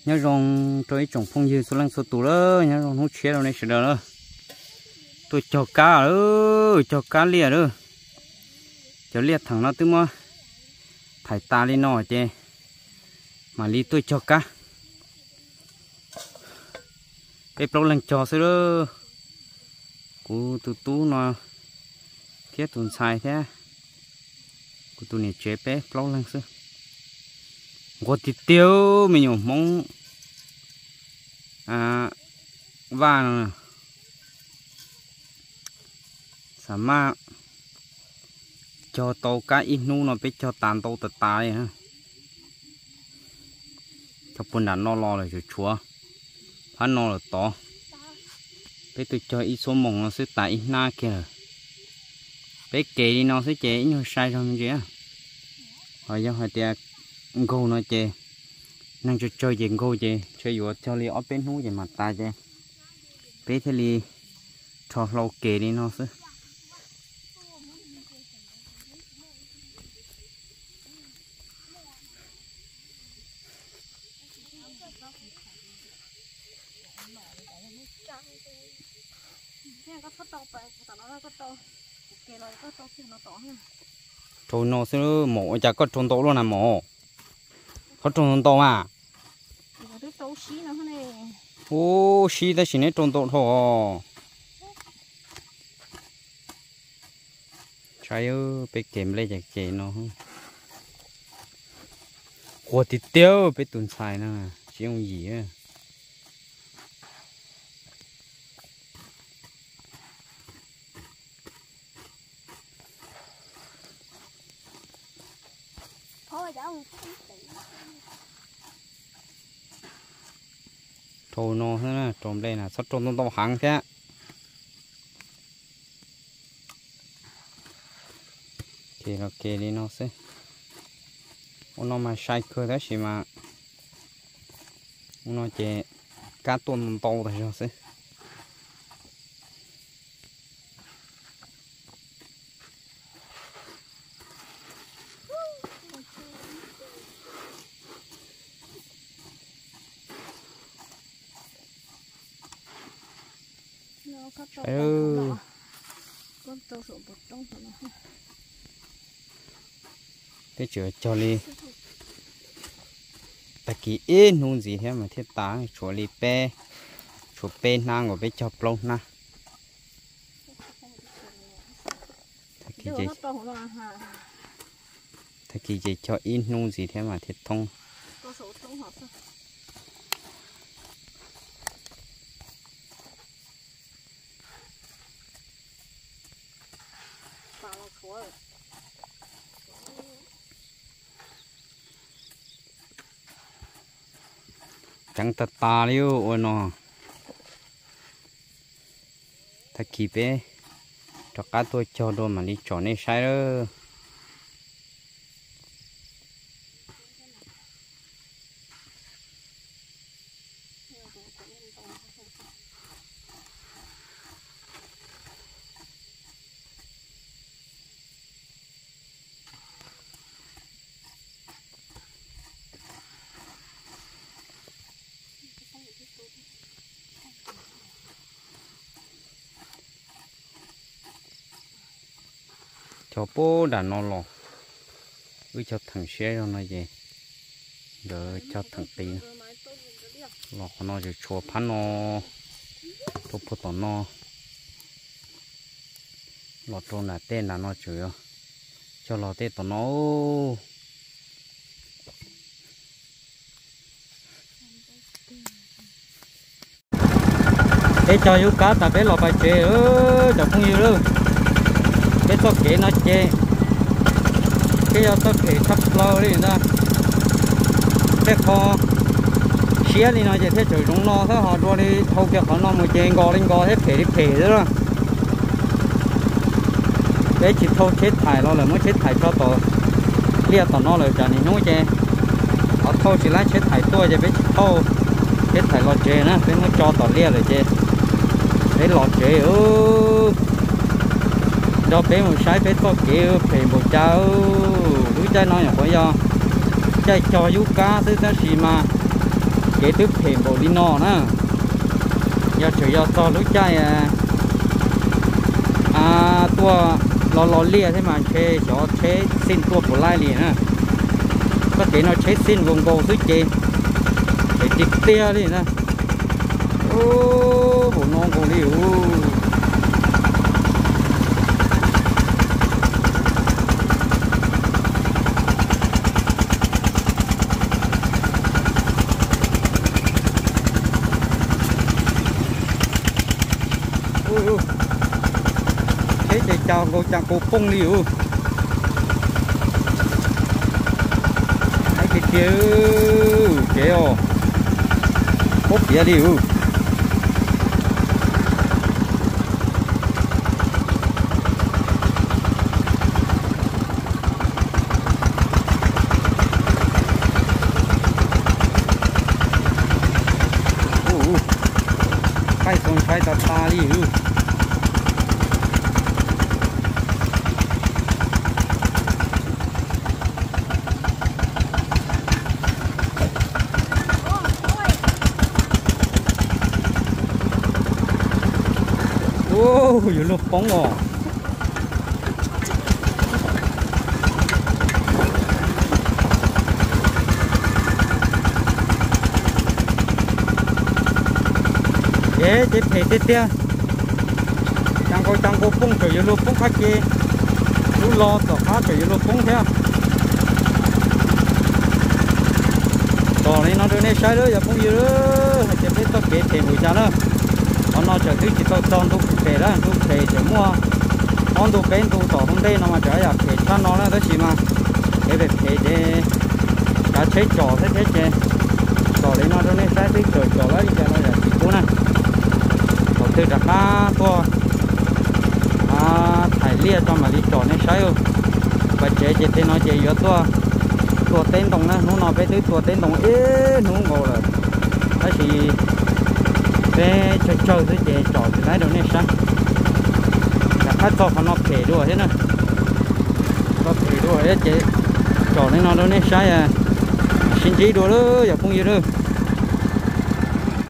Nyob zoo rau ib tsoom phooj ywg txhua leej txhua tus lawm, nyob zoo hnub tshiab rau nej sawv daws lawm. Tuaj cog kab lawm, cog kab liaj lawm. Cov liaj theem no twb muab thaiv tas li no ces mam li tuaj cog kab. Peb plaub leeg cog xwb lawm. Kuv tus tub no thiab tus ntxhais thiab kuv tus niam tsev peb plaub leeg xwb. Nquag tiag tiag me nyuam Hmoob Vaj no. Xa maj cog tau kab ib hnub no peb cog tas ntau tas tas li. Cog puag nram no los lawm tshuav phab no lawm tod. Peb tuaj cog ib xuab moos no xwb tas ib hnab kiag lawm. Peb kev li no xwb ces ib nyuag sai zog me ntsis. Ho yog hais tias nkaug no ces neeg tsawg tsawg ces nkaug ces ntshe yuav cog li ob peb hnub ces mam tas ces peb thiaj li rho hlau kev li no xwb. Rau no xwb mom, ua cas koj rau ntau luaj na mom? Koj rau ntau ntau mas. Ub, sib tab sis neb rau ntau dhau. Saib peb kev nplej ces kev no. Quag tiag tiag peb tus ntxhais no tsis yooj yim. Rau no xwb, rau nplej na txhob rau ntau ntau heev thiab. Ces los kev li no xwb. Ua no mas sai kawg tab sis mas ua no ces kab tuaj ntau ntau tas zog xwb. Peb tseem cog li tag kis ib hnub ntxiv thiab mas thiaj tas, tshuav li peb, tshuav peb hnab nkaus peb cog plaub hnab. Tag kis ces cog ib hnub ntxiv thiab mas thiaj thoob. Ceev tag tas li ua no. Tag kis peb rov qab tuaj cog dua mam li tsom nej saib lawm. Cog puag nram no los, wb cog theem siab zog no ces nkawd cog theem qis. Los qhov no tseem tshuav phab no, rau puag tom no, los rau nram tej nram no tseem cog los tej tom no. Peb cog yub kab tas peb los pais tsev, cov phooj ywg lauj. Peb txoj kev no ces peb yog txoj kev tshaj plaws li ntag. Tej qho siab li no ces thiaj tseem zoo no xwb, ho dua li dhau kiag qhov no mus ces nkos li nkos thiab phem li phem xwb lauj. Peb tsis thauj tsheb thaiv los lawm, muab tsheb thaiv tso tom liaj tom no lawm, tsam niaj hnub ces ho thauj tsis laib tsheb thaiv tuaj ces peb tsis thauj tsheb thaiv los tsev na, peb muab tso tom liaj lawm ces peb los tsev. Nrog peb mus saib peb txoj kev phem npaum cas. Lub caij no nyuam qhuav yog caij cog yub kab xwb tab sis mas Kev twb phem npaum li no na, yog tseem yog txog lub caij tuaj los los liaj thiab mas ntshe xyov tsheb xij tuaj puas laij li na. Txoj kev no tsheb xij nkaus nkaus xwb ces phem tiag tiag li na. Npaum no nkaus li us. Tsheb ces cas nkaus cas nkaus poob li us. Haib tiag tiag, tsev os, poob piav li us. Qaij xo ntshai tas tas li os. Ua, yuav luag poob os. Ces ces phem tiag tiag. Cas nkaus cas nkaus poob, tseem yuav luag poob qab ke. Lub los tom qab tseem yuav luag poob thiab. Tsom li no rau nej saib lawm yog phooj ywg, hais tias peb txoj kev phem npaum cas na. Qhov no tseem twb tsis tau txog ntu phem lawm, ntu phem tseem muaj ob ntu peb ntu tom hauv ntej no mas tseem yam phem tshaj no na, tab sis mas kev phem phem ces kav tsheb tsom thiab thiab ces tsom li no rau nej saib xwb, tsom tsom lawm li cas los yam tsis pub na. Thaum twg rov qab tuaj thaij liaj tso mam li tsom nej saib. Pas tsev ces tej no ces yuav tuaj tua teb ntoo na, hnub no peb twb tua teb ntoo ib hnub nkaus lawm, tab sis peb tsawg tsawg xwb ces tsom tsis laib rau nej saib. Rov qab txog qhov no phem dua thiab na, qhov no phem dua thiab ces tsom li no rau nej saib, sib ntsib dua lawm yog phooj ywg.